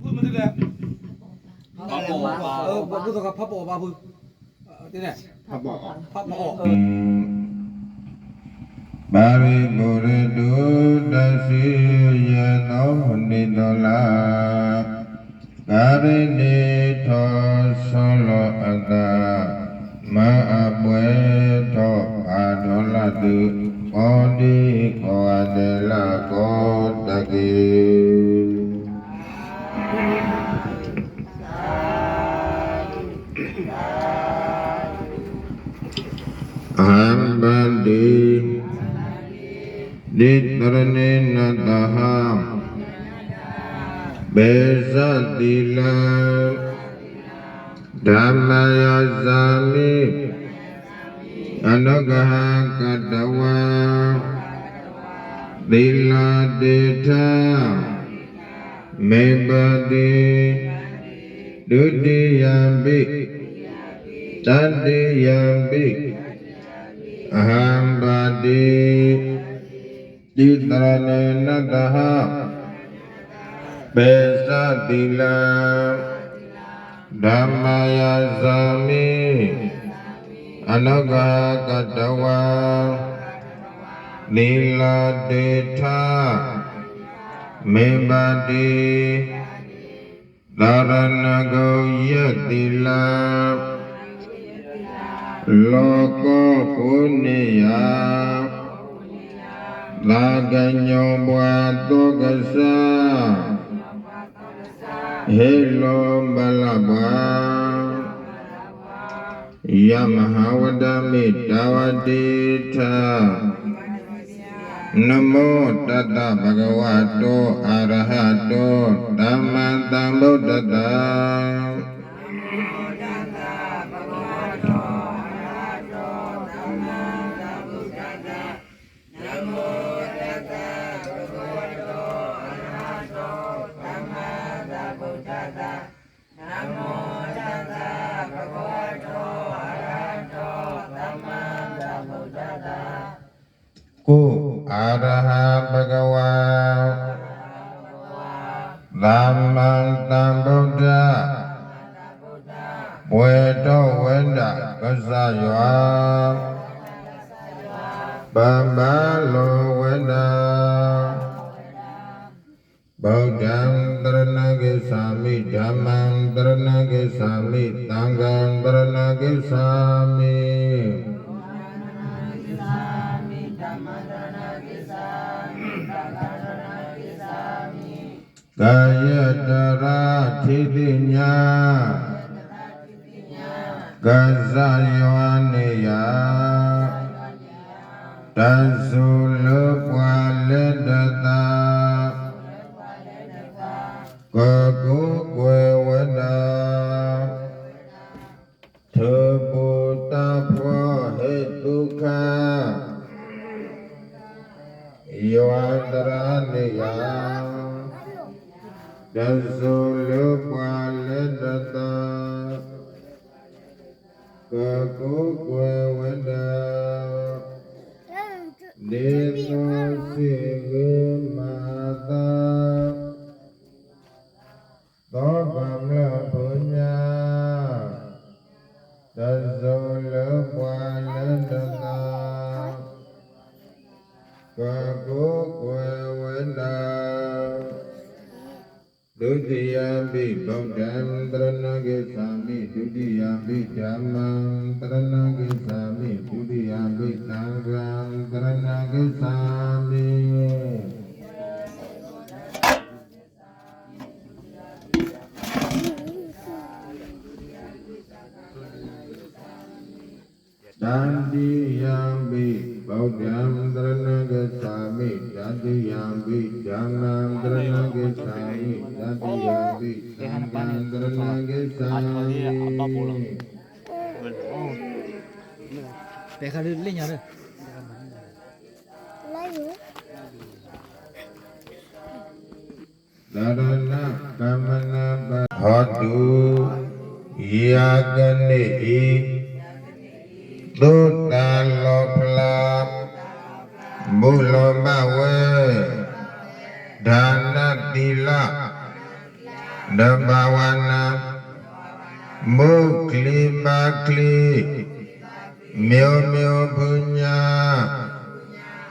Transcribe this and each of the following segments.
ဖုမနုၤလဲၣ်, ဖးပအီၣ်, ပှၤဖိသ့ၣ်တဖၣ်ဖးပအီၣ်ဘၣ်ဖု, ဖးပအီၣ်, ဖးပအီၣ်, ပၤရံၣ်ပူၤရ့ၣ်ဒိၣ် တဆံယဲၢ်သီ နံၣ်သီလါ, ကၤရ့ၣ်နံၣ်ထီၣ်ဆီလီၤအသး, မၤအပှဲၤထီၣ်ဖးထီလၢသု, ကိးဒံကိးဂၤဒဲးလၢကိးတက့ၢ်. ဟါဘၣ်ဒံး, ဒ်သရၣ်န့ၣ်နသဟါ, ဘဲစၢ်သံလၢ ဓမ္မရာဇာမင်း အနုဂ္ဂဟကတဝါ သီလဒိဋ္ဌာ မ့ၢ်ဘၣ်ဒ် ဒုတိယံပိ တတိယံပိ အဟံဘၣ်ဒံး ဒ်သိးန့ၣ်နသဟ ပၢဆှၢသီလ ဓမ္မရာဇာမင်း အနုဂ္ဂဟကတဝါ သီလဒိဋ္ဌာ မ့ၢ်ဘၣ်ဒ် သရဏဂုံယသီလ လီၢ်ကီၢ်ဖိန့ၣ်ယၤ သးကညီၤပှၤသီကစၢ် ဟ့ၣ်လီၤဘၣ်လၢပှၤ ယမဟါဝတ္တမံတဝါဒိဋ္ဌာ နမိတသ်သ ဘဂဝါတော အရဟတော သမ္မာသမ္ဗုဒ္ဓတ္ထ ကိ အရဟံ ဘဂဝါ သမ္မာသမ္ဗုဒ္ဓတ္ထ ပှဲၤထီၣ်ဝဲဒၣ်ကစၢ်ယွၤ ပဘါလီၤဝဲဒၣ် ဗုဒ္ဓံ သရဏဂိသ်သၢမိ ဓမ္မံ သရဏဂိသ်သၢမိ သံဃံ သရဏဂိသ်သၢမိ ကယဲၢ်တရၣ်ထံသ့ၣ်ညါ ကစၢ်ယွၤန့ၣ်ယၤ တၢ်ဆိၣ်လၢပှၤလၢတသး ကကိးကွဲဝဲဒၣ် ထၢၣ်ပူၤတၢ်ဖှီၣ်ဟဲသုခါ ယွၤသရၣ်န့ၣ်ယၤ တၢ်ဆိၣ်လၢပှၤလၢတသး ကကိးကွဲဝဲဒၣ် ဒ်သိးစံးဂ့ၤမၤသး သီပှၤမျၢၢ်ဖိညါ တၢ်ဆိၣ်လၢပှၤလၢတသး ကကိးကွဲဝဲဒၣ် ဒုတိယံပိ ဗုဒ္ဓံ သရဏဂိသ်သၢမိ ဒုတိယံပိ ဓမ္မံ သရဏဂိသ်သၢမိ ဒုတိယံပိ သံဃံ သရဏဂိသ်သၢမိ တတိယံပိ ဗုဒ္ဓံ သရဏဂိသ်သၢမိ တတိယံပိ ဓမ္မံ သရဏဂိသ်သၢမိ တတိယံပိ သံဃံ သရဏဂိသ်သၢမိ ပဲခါဒ်လ့ၣ်ညါဒၣ် သရဏဂမနပ ဟီတု ယၤကန့ၣ်အံၤ သိၣ်တၢ်လီၤဖျါ ဘူၣ်လီၤဘၣ်ဝဲ ဒါနသီလ မ ဒီးဘၣ်ဝဲနၤ, မုၢ်ချံဘါချံ, မ့ၢ်အိၣ်မ့ၢ်အိၣ်ဖုညါ,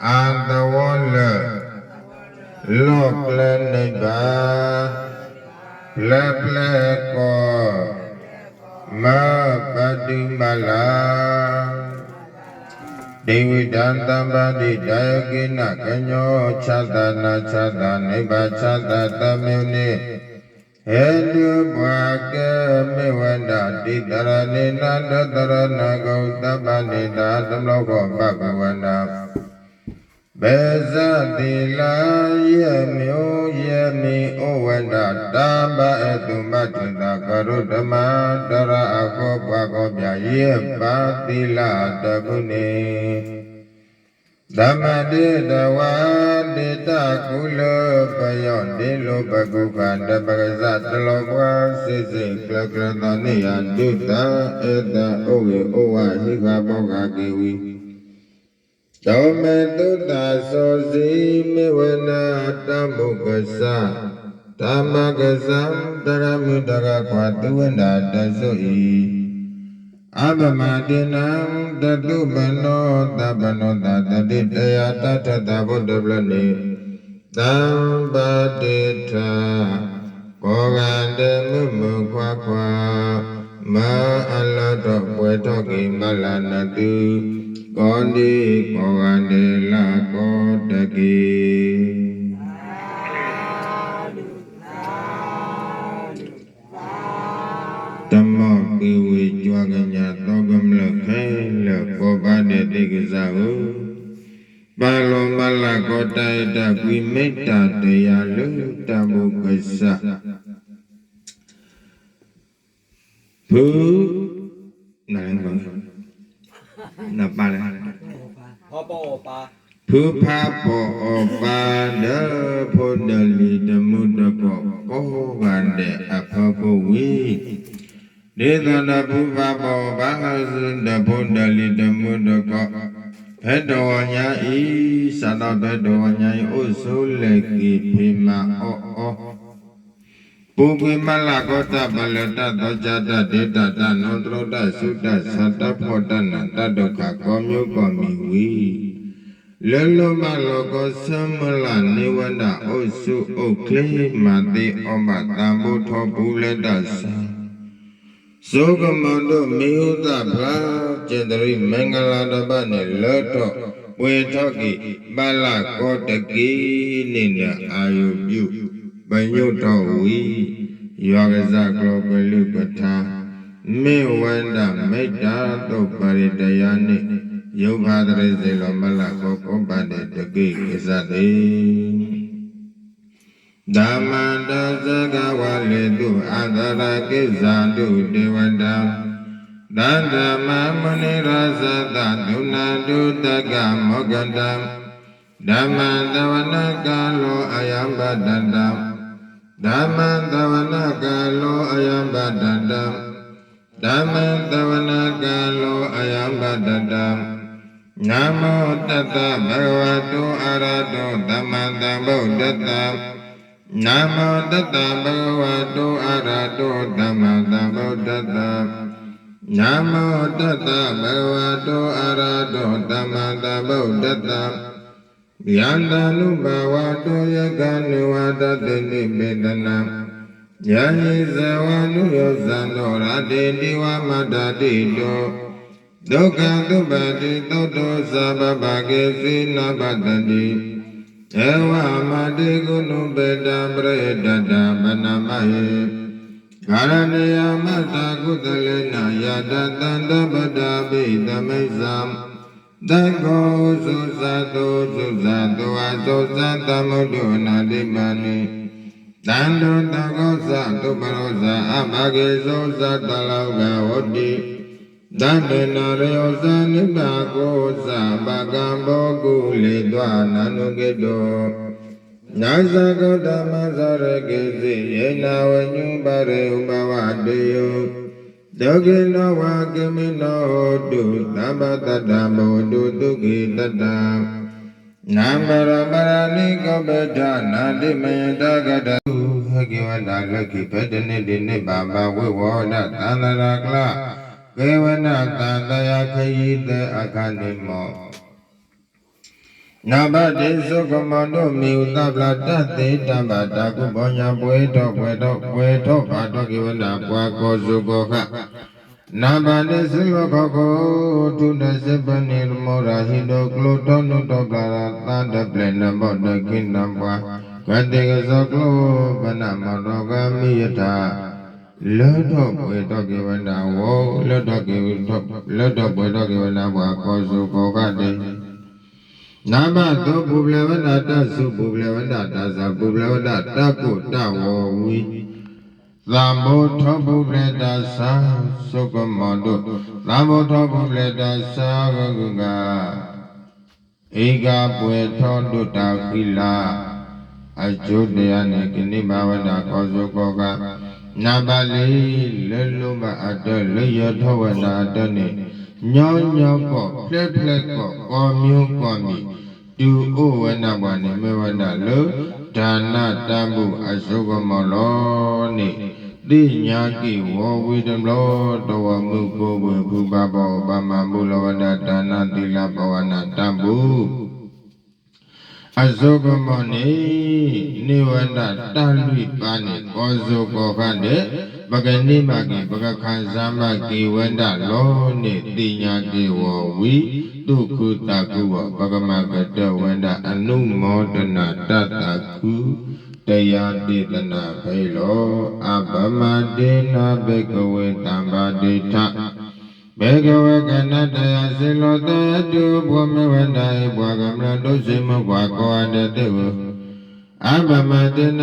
အသဝီလၢာ်, လီၢ်ကျဲန့ၣ်ဘၣ်, ဖျၢၣ်ဖျၢၣ်ကီၢ်, မၢပတုၤမၤလၤ ဒံဝံတၢ်သးဘၣ်ဒံးတၢ်အက့နၤကညီဆၣ်သးနၤဆၣ်သးန့ၣ်ဘၣ်ဆၣ်သးတၢ်မ့ၢ်န့ၣ်, ဟဲဒုးပှၤကဲမ့ၢ်ဝဲဒၣ်ဒ်သရၣ်န့ၣ်နၤဒီးသရၣ်နၤကအိၣ်သးဘၣ်န့ၣ်တၢ်တဘျီဃီဘၣ်ကွံာ်ဝဲဒၣ် ဘဲစၢ်သ့လၢယဲၢ်မံၤအိၣ်ယဲၢ်မံၤအိၣ်ဝဲဒၣ် တၢ်ဘၣ်အဲၣ်သူၣ်ဘၣ်ထုးသးကရူၢ်တမၤ တရၣ်အဃိပှၤကီၢ်ပၠး ယဲၢ်ဘးသ့လၢအတၢ်ပူၤန့ၣ် တၢ်မၤဒ့တၢ်ဝါဒ့တၢ်ကူလၢပယီၤဒ့လိာ်ပကူဃာ် ဒီးပကစၢ်တလီၤပှၤစ့ၢ်စ့ၢ်ကျၢၤကျၢၤ သီန့ၢ်ယၤဒုးတၢ်အဲၣ်တၢ်အိၣ်ဂ့ၤအိၣ်ဝးဟံးဃာ်ဘီဃာ်က့ၤဝံၤ ဒီးမ့ၢ်သူၣ်သးစီဆှံမ့ၢ်ဝဲဒၣ်တၢ်မူကစၢ်, တၢ်မၤကစၢ်, တၢ်ဂၤမုၢ်တၢ်ဂၤခွါသုဝဲဒၣ်တၢ်ဆိၣ်အံၤ, အါပမၤဒ့နၤ, တၢ်သူၣ်ပနီၣ်သးပနီၣ်သး တၢ်ဒ့တၢ်ယၤတၢ်ထၢသးဖိတဖျၢၣ်န့ၣ် တၢ်ဘၣ်ဒ့ထၢ ကိးဂၤဒဲးမုၣ်မုၣ်ခွါခွါ, မၤအလၢထီၣ်ပှဲၤထီၣ်က့ၤဘၣ်လၢနသု, ကိးဒံကိးဂၤဒဲးလၢကိးတက့ၢ်. တၢ်မၤက့ၤဝံၤကွၢ်ကညးသီကမျၢၢ်ခဲလၢာ် ကိးဘၣ်ဒဲးသ့ၣ်ကစၢ်ဧၢ, ပာ်လီၤမၤလၤကီတၢ်အဲၣ်တၢ်ကွံမ့ၢ်တၢ်တယာ်လၢတၢ်မူကစၢ် ဖု, နပၢ်လဲၣ်, ဖုဖးပိာ်အီၣ်ပၢ်ဒီးဖိဒီးလံၤတမုၢ်တကိး ကိးဂၤဒဲးအဖီခိၣ်ဝံၤ, ဒ်သိးဒီးဖုဖးပိာ်အီၣ်ပၢ်ဟးစူၤဒီးဖိဒီးလံၤတမုၢ်တကိး, ဖဲတဝီညါအံၤ, စးထီၣ်ဖဲတဝီညါအံၤ အိၣ်ဆိးလဲၤက့ၤဖံးမၤအီၣ်အီၤ ပူၤကွံာ်မၤလၤကီတၢ်ပာ်လၢတၢ်သီၣ်ကၢ်တၢ်ဒ့တၢ်တၢ်နီတြီတၢ်ဆူးတၢ်ဆါတၢ်ဖှီၣ်တၢ်နးတၢ်ဒိၣ်ခးကိးမံၤကိးမံၤဝံၤ, လၢလိၤမးလီၤကီဆၢမုၢ်လၢ်န့ၢ်ဝဲဒၣ်အိၣ်ဆူၣ်အိၣ်ချ့မၤသ့အီၣ်ဘၣ်သးဘိထီၣ်ပူၤလၢတၢ်ဆါ စိကမီၤဒိၣ်မံၤဟူသၣ်ဖျါ ကဲတရံးမ့ၢ်ကလါတဘၣ်န့ၣ် လၢထီၣ်ပှဲၤထီၣ်က့ၤ ဘၣ်လၢကိးတက့ၢ်န့ၣ်ဒီး အယုၢ်ပျုၢ်ပညိၣ်ထီၣ်ဝံၤ, ယွၤကစၢ်ကျိာ်ကလုၢ်ကထါ မ့ၢ်ဝဲဒၣ်မ့ၢ်တၢ်သိၣ်ပရံတယါန့ၣ်, ယိၤဖးတရံးစ့ၢ်လီၤမၤလၤကီကိးဘၣ်ဒဲးတက့ၢ်ကစၢ်သ့ၣ် ဓမ္မဒါစကဝါလၢသူ အသရကိစ္ဆာဒုဒေဝတာ, သဒ္ဓမ္မမုနိရာဇာသ သုဏန္တုသဂ္ဂမဂ္ဂဒါ, ဓမ္မသဝနကာလော အယံဘဒ္ဒန္တံ, ဓမ္မသဝနကာလော အယံဘဒ္ဒန္တံ, ဓမ္မသဝနကာလော အယံဘဒ္ဒန္တံ, နမောတသ ဘဂဝတော arahato sammāsambuddhassa, နမောတသ ဘဂဝတော arahato sammāsambuddhassa, နမောတသ ဘဂဝတော arahato sammāsambuddhassa, ယတၢနုဘၣ်ဝတေ ယဂၢနုဝါဒသေ သုဒေသနံ, ယဟိသဝနုယောဇန္တော ရထေတိဝါ မတ္ထထိတော ဒုက္ခသုပ္ပတ္ထိ သော သော သဗ္ဗပ္ပဂေသု နပ္ပတ္တိ, ဧဝမတေ ဂုဏုပ္ပေတံ ပရိတ္တံ ပနမဟိ, ကရဏီယမတ္ထ ကုသလေန ယတ္ထသံ တပ္ပတႃ ပိ သမိ သံဃော သု သံဃော သု သံဃော အသု သံဃော အသု သမုဒု အနဒိ ပနံ တံ သု သံဃော သံဃော သု ပရော သံ အပ္ပဂော သု သံဃော သံဃော ဟောတိ တံ တေ နရယော သံ နုပ္ပဂော သံ ပကံ ပော ကုလေ သံ အနနုဂီ တေ န သံဃော ဓမ္မံ သရၢ ဂေ သု ယေ န ဝိညူ ပရေ ဥပ ဝတ္တယော သု ခိ န ဝ ဂိ မိ န ဟော တု သဗ္ဗ သတ္တံ ဘဝ တု သု ခိ တတ္တံ န ပရံ ပရဏိ ကိ ပဋ္ဌာ နာ တိ မယံ တ ဂတ က့ၤဝဲဒၣ်လၢခံ ဖဲတနံၤဒ်န့ၣ်ဘၣ်ဘၣ် ဝ့ၤဝီၤဝဲဒၣ်သးသရၣ်ကျါ ကဲဝဲဒၣ်သးသယါခယံသၢအခါန့ၣ်မ့ၢ် နံပါတ်တၢ စိကမီၤဒိၣ် မံၤဟူသၣ်ဖျါ တၢ်သ့တၢ်ဘၣ် တၢ်ကူၣ်ပီညါ ပှဲၤထီၣ်ပှဲၤထီၣ်ပှဲၤထီၣ် ပာ်ထီၣ်က့ၤဝဲဒၣ် ပှၤကီၢ်စူၢ်ကီၢ်ခါ နံပါတ်တၢ စ့လီၤခီၣ်ခိၣ် ထူဒီးစ့ပနံၤ တမိၣ်တၢ်ဟံၣ်ဒိၣ်ကျိ ထီၣ်နူထီၣ်ပျၢ်ဒီး သးတပျဲၢ် နဘီၣ်ဒီးခ့နပှၤ ကသ့ၣ်ကစီၣ်ကျိ ပနၢ်မီၢ်ဒီးဂၤမံၤယထၣ် လၢထီၣ်ပှဲၤထီၣ်က့ၤဝဲဒၣ်ဂီၤ လၢထီၣ်က့ၤ လၢထီၣ်ပှဲၤထီၣ်က့ၤဝဲဒၣ် ပှၤကီၢ်စူၢ်ကီၢ်ခါဒဲး နံပါတ်သၢ ပူၤဖျဲးဝဲဒၣ်တၢ်ဆူၣ် ပူၤဖျဲးဝဲဒၣ်တၢ်စၢ် ပူၤဖျဲးဝဲဒၣ်တၢ်ကိၢ်တၢ်ဂီၤဝံၤ သးဘိထီၣ်ပူၤဖျဲးတၢ်ဆါ စိကမီၤဒိၣ် သးဘိထီၣ်ပူၤဖျဲးတၢ်ဆါဂုၤဂၤ အံၤကပှဲၤထီၣ်ဒိၣ်တၢ်ဃံလၤ အကၠိတယၤန့ၣ် ကန့ၢ်ဘၣ်ဝဲဒၣ်ကီၢ်စူၢ်ကီၢ်ခါ နံပါတ်လေး လၢလိၣ်ဘၣ်အတၢၢ် လၢယၢၤထီၣ်ဝဲဒၣ်အတၢၢ်န့ၣ် ညီညီကီၢ် ဖျဲဖျဲကီၢ် ကီၢ်မံၤကီၢ်မံၤ တုၤအိၣ်ဝဲဒၣ်ပှၤန့ၣ် မ့ၢ်ဝဲဒၣ်လၢ တၢ်နးတၢ်ဘူၣ်အစိကမီၤလီၤန့ၣ် သ့ၣ်ညါက့ၤဝီဝံၤတဘျီ တဝီမုၢ်ကိးပှ့ၤဖုဘၣ်ဘီၣ် ဘၣ်မၤဘူၣ်လီၤဝဲဒၣ်တၢ်နးသံလၢပဝဲနၢ်တၢ်ဘူၣ် အစိကမီၤန့ၣ် န့ၢ်ဝဲဒၣ်တၢ်လွံၢ်ပၢ်န့ၣ် ကီၢ်စူၢ်ကီၢ်ခါဒဲး ပကန့ၢ်ဘၣ်က့ၤ ပကခၣ်စၢ်ဘၣ်က့ၤဝဲဒၣ်လီၤန့ၣ် သ့ၣ်ညါက့ၤဝီဝံၤ သူၣ်ခုသးခုဝီၤ ပကမၤကတၢၢ်ဝဲဒၣ် အနုမောဒနာတၢ်သးခု တရားဒေသနာဖဲအံၤလီၤ. အပမတေန ဘိက္ခဝေ သဗ္ဗဒိဋ္ဌ ဘိက္ခဝေ ကနၣ်တယၤ စ့လီၤသး တုၤအိၣ်ဖှိၣ်မ့ၢ်ဝဲဒၣ်အံၤ ပှၤကမျၢၢ်ဒိၣ်ဆံးမုၣ်ခွါကိးဂၤဒဲးသ့ၣ်ဧၢ, အပမတေန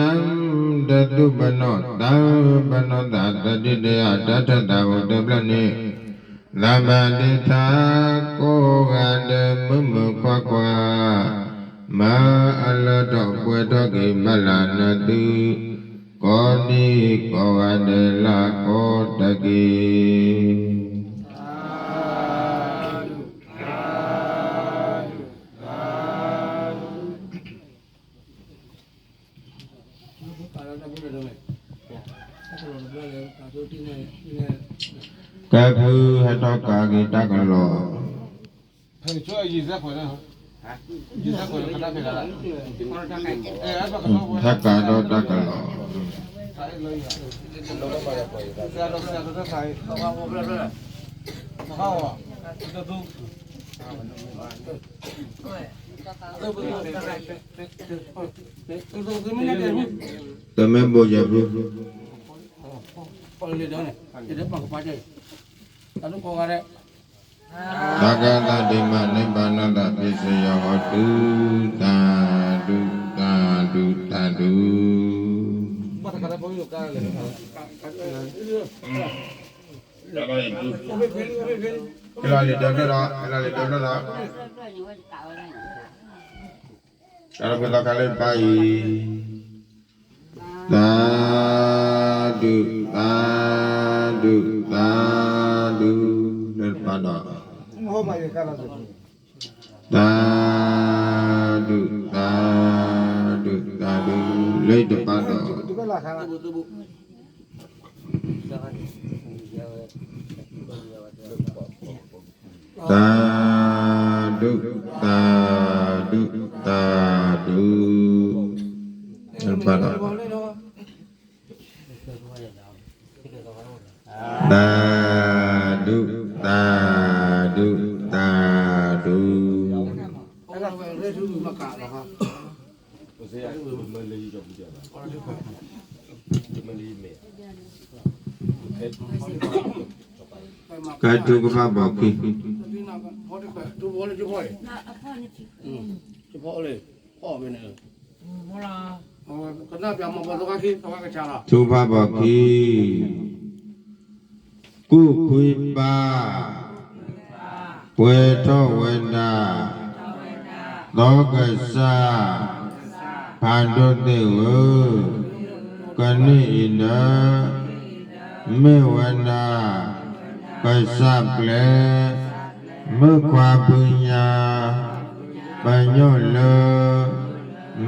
တသူၣ်ပနီၣ်သးပနီၣ်သး တဒုးတယၤ တၢ်ထၢၣ်သးပူၤတဖျၢၣ်န့ၣ် သဗ္ဗဒိဋ္ဌ ကိးဂၤဒဲး မုၢ်မုၢ်ခွါခွါ မၤအလၢထီၣ်ပှဲၤထီၣ်က့ၤဘၣ်လၢနသု ကိးနံၤကိးဂၤဒဲးလၢကိးတက့ၢ်. ကဲဖုဟဲထီၣ်ကးက့ၤတၢ်ကလီၤ ဟဲကးထီၣ်တၢ်ကလီၤ တမ့ၢ်ဘိယဲၢ်ဖု သးကါသးဒံးမး နိဗ္ဗာန်သးဘိစ့ၢ်ယွၤဟီတု သၢဒူ သၢဒူ သၢဒူ ဟ့ၣ်လီၤလံာ်ဒၢဖျၢၣ်ဒီး ဟ့ၣ်လီၤလံာ်ဒၢဖျၢၣ်ဒီး တၢ်လၢပှဲၤသီခါလၢတပၢ်အံၤ သၢဒူ သၢဒူ သၢဒူ လၢတပၢ်ဒီး သၢဒူ သၢဒူ သၢဒူ လၢတပၢ်ဒီး သၢဒူ သၢဒူ သၢဒူ လၢတပၢ်ဒီး သၢဒူ သၢဒူ သၢဒူ ကဲထူကဖၣ်ဘီၣ်ခံ ထူကဖၣ်ဘီၣ်ခံ ကူၣ်ခွံပၢ် ပှဲၤထီၣ်ဝဲဒၣ် သီကစၢ် ဖးဒိၣ်သ့ၣ်ဧၢ, ကနံၣ်အံၤဒၢ မ့ၢ်ဝဲဒၣ် ကစၢ်ပျဲ မုၣ်ခွါဖုညါ ပညိၣ်လၢ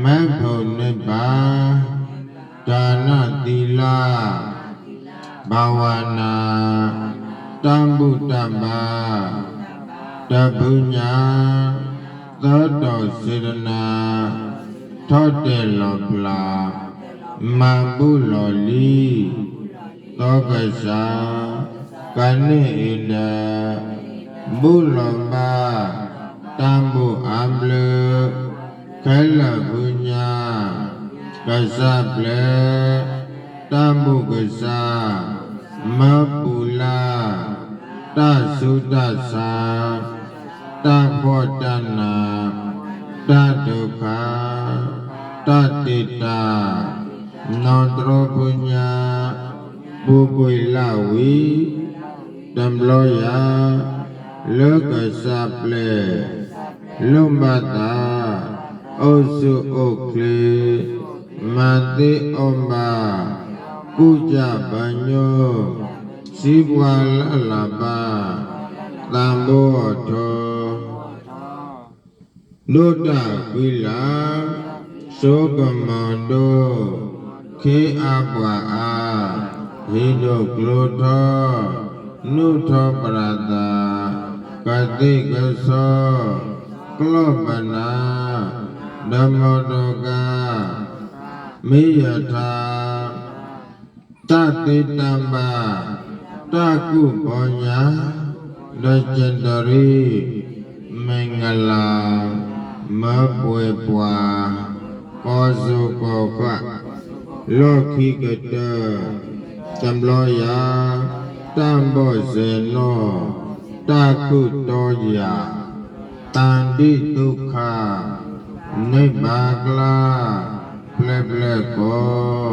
မဲၣ်ဖိးန့ၢ်ပၢ် ဒါန သီလ ဘာဝနာ တၢ်ဘူၣ်တၢ်ဘါ တဖုညါ သၢတီၢ် စေတနာ ထီၣ်တဲာ်လီၤပျၢ် မၤဘူၣ်လီၤလံ သီကစၢ် ကန့ၢ်အံၤဒီး ဘူၣ်လီၤဘၣ် တၢ်ဘူၣ်အါဘျုး ခဲလၢာ်ဖုညါ ကစၢ်ပျဲ တၢ်ဘူၣ်ကစၢ် မၢပူၤလၢ် တၢ်ဆူးတၢ်ဆါ တၢ်ဖှီၣ်တၢ်နး တၢ်ဒုက္ခ တၢ်တ့တၢ် နီၢ်တြီဖုညါ ပူၤကွံာ်လၢ်ဝံၤ တဘျီယၤ လၢကစၢ်ပျဲ လိၣ်ဘၣ်သး အိၣ်ဆူၣ်အိၣ်ချ့ မၤသ့အီၣ်ဘၣ် ကူၣ်ကၢ်ပညိၣ် စံးပှၤလၢ်လၢ်ဘၣ် သးဘိအီၤထီ ဒိၣ်တၢ်ကွံလၢ် စိကမီၤဒိၣ် ခ့အါပှၤအါ ဟံၣ်ဒိၣ်ကျိထီ နူၢ်ထီၣ်ပြးသး ကသ့ၣ်ကဆီ ကျီၢ်ပနါ ဒီမီၤဒီကါ မ့ၢ်ယထါ တၢ်သ့တၢ်ဘၣ် တၢ်ကူၣ်ပီညါ ဒီးကတရံ မ့ၢ်ကလၤ မၢပှဲၤပှၤ ကီၢ်စိကီၢ်ဃၣ် လီၢ်ခံကတၢၢ် တဘျီယၤ တၢ်ဘီၣ်စဲၤနီၣ် တၢ်ခူၣ်တီယၢ် တၢ်ဒံၣ်သူၣ်ခါ န့ၢ်ဘါကျါ ဖျဲးဖျဲးကီ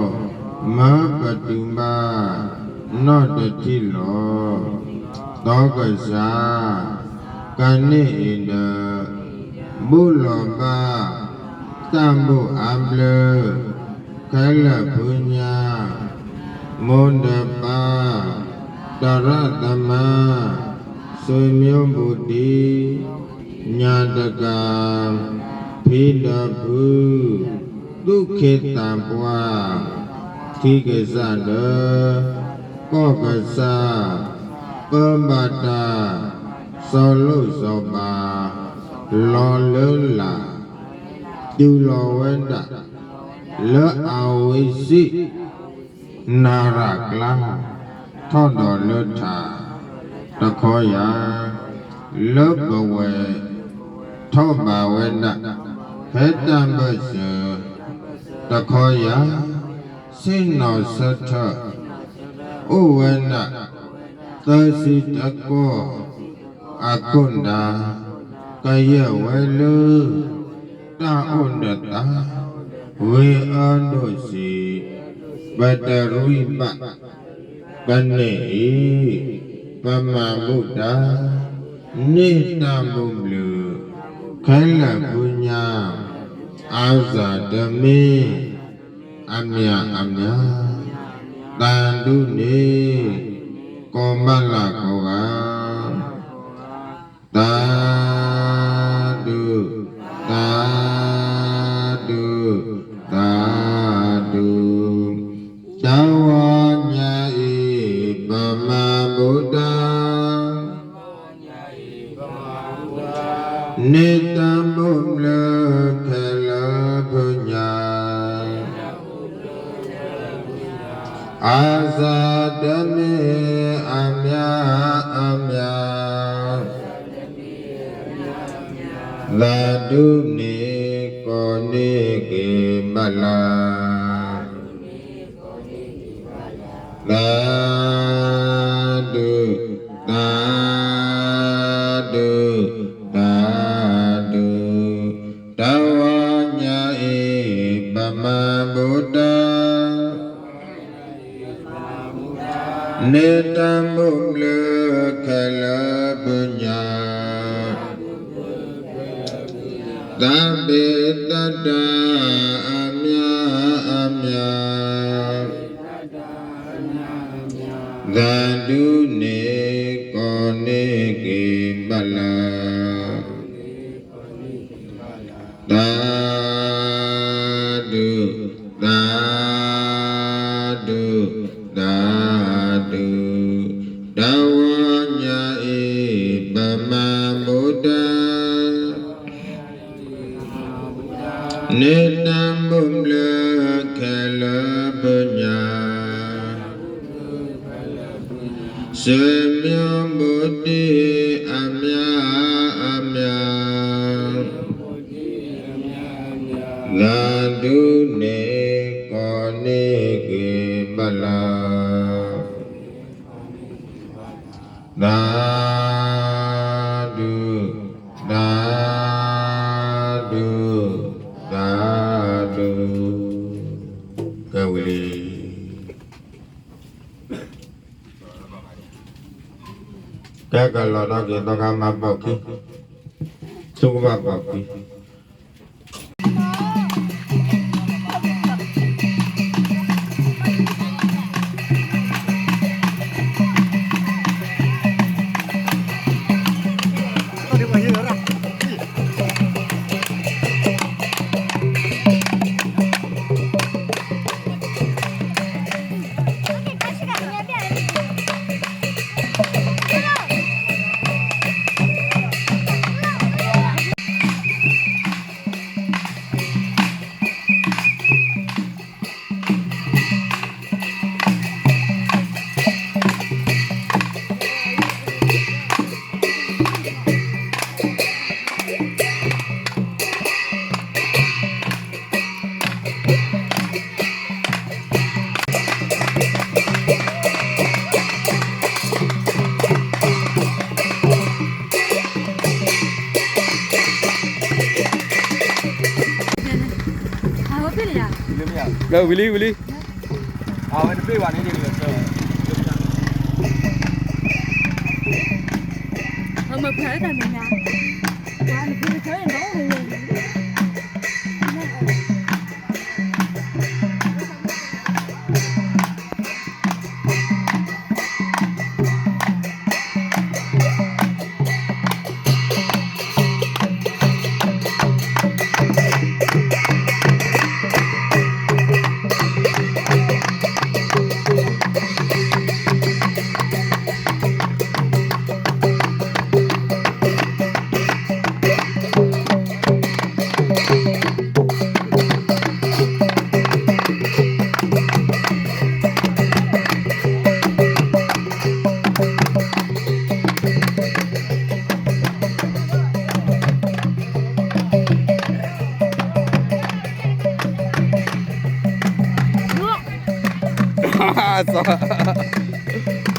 မၢပတုၤဘၣ် နီၢ်တထံၣ်လီၤ သီကစၢ် ကန့ၢ်အံၤဒီး ဘူၣ်လီၤဘၣ် တၢ်ဘူၣ်အါဘျုး ခဲလၢာ်ဖုညါ မိၢ်ဒီးပၢ် သရၣ်သမါ ဆွေမျိုးပူၤတံၤ ညၣ်တကၤ ဖံဒီးဖု သူၣ်ခ့သးပှၢ် ထံကစၢ်ဒီး ကီၢ်ကစၢ် ပၢဘၣ်တၢ် စီၤလိၣ်စီၤပၤ လီၤလၢလာ် တုၤလီၤဝဲဒၣ် လၢအဝ့ၢ်စံၣ် နၤရၤကျါ ထီၣ်ဒီးလၢထး တခီယၤ လၢပဝဲ ထီၣ်ဘးဝဲဒၣ် ဖဲတၢ်ဘၢၣ်စၢၤ တခီယၤ ဆ့ၣ်နီၤဆၢထၢၣ် အိၣ်ဝဲဒၣ် သၢဆံတကီၢ် အခိၣ်ဒၢ ကယဲၢ်ဝဲလၢ တၢ်အိၣ်ဒီးသး ဂ့ၤအၢဒိၣ်ဆံး ပတရံးဘၣ် ကန့ၢ်အံၤ ပမၤဘူၣ်တၢ် န့ၢ်တၢ်ဘူၣ်ဘျုး ခဲလၢာ်ဖုညါ အါစၢ်တမ့ၢ် အမံၤအမံၤ သးဒူန့ၣ် ကိးဘၣ်လၢ်ကိးဂၤ သးဒူ သးဒူ သးဒူ တဝီညါအံၤ ပမၤဘူၣ်တၢ် န့ၢ်တၢ်ဘူၣ်ဘျုးခဲလၢာ်ဖုညါ အါစၢ်တမ့ၢ်အမံၤအမံၤ သးဒူန့ၣ်ကိးန့ၢ်က့ၤဘၣ်လၢ် သးဒူ သးဒူ သးဒူ တဝီညါအံၤ ပမၤဘူၣ်တၢ် န့ၢ်တၢ်ဘူၣ်ဘျုးခဲလၢာ်ဖုညါ သးဘ့ၣ်သးတၢ်အမံၤအမံၤ သးဒူန့ၣ်ကိးန့ၢ်က့ၤဘၣ်လၢ် သးဒူ သး ယွၤဘိးတံၢ်အမျးအမျး, သးဒူန့ၢ်ကိးန့ၢ်ဂ့ၤဘၣ်လၢ သးဒူ, သးဒူ, သးဒူ, ကဲဝံၤလံ. ကဲကလီၤဒီးက့ၤသီခါမၤပိာ်ခံ, ဆိကမိၣ်ပိာ်ခံ. ဝံၤလံ ဝံၤလံ.